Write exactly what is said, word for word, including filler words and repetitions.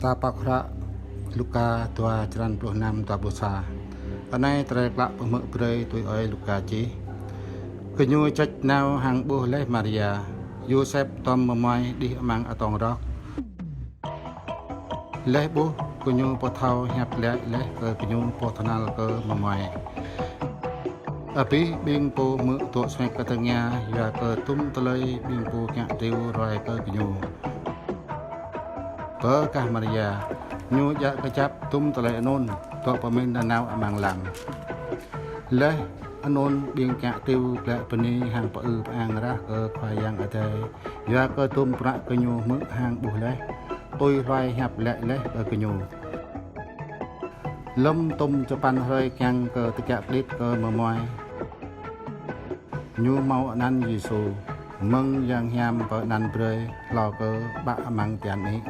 Ta pŏk hră Luka dua, črăn pluh năm, dua pluh sa. Anai tơlơi klă pơhmư̆ brơi tui ơi Luka čih. Gơñu jač nao hăng ƀuh laih Maria, Yôsep tŏm mơmuai đih amăng atông rok. Laih ƀuh, gơñu pơthâo hiăp lăi laih kơ gơñu pô tơhnal kơ mơmuai. Abih ƀing pô hmư̆ dŏ suek kơtơngia, yua kơ dum tơlơi ƀing pô kiăng triu ruai kơ gơñu. Pơ kah Maria, ñu djă kơjăp dum tơlơi anŭn, dŏ pơmĭn nanao amăng lăm. Laih anŭn ƀing kiăng triu glăi bơni hăng pơư pơang rah kơ Khua Yang Adai, yua kơ dum bruă gơñu hmư̆ hăng ƀuh laih, tui hluai hiăp lăi laih kơ gơñu. Lơm tŏm čơpăn hrơi kiăng kơ tơkiă klĭt kơ mơmuai, ñu hmâo anăn Yêsu, mơ̆ng Yang Hiam pơanăn brơi hlâo kơ ƀă amăng tian nik.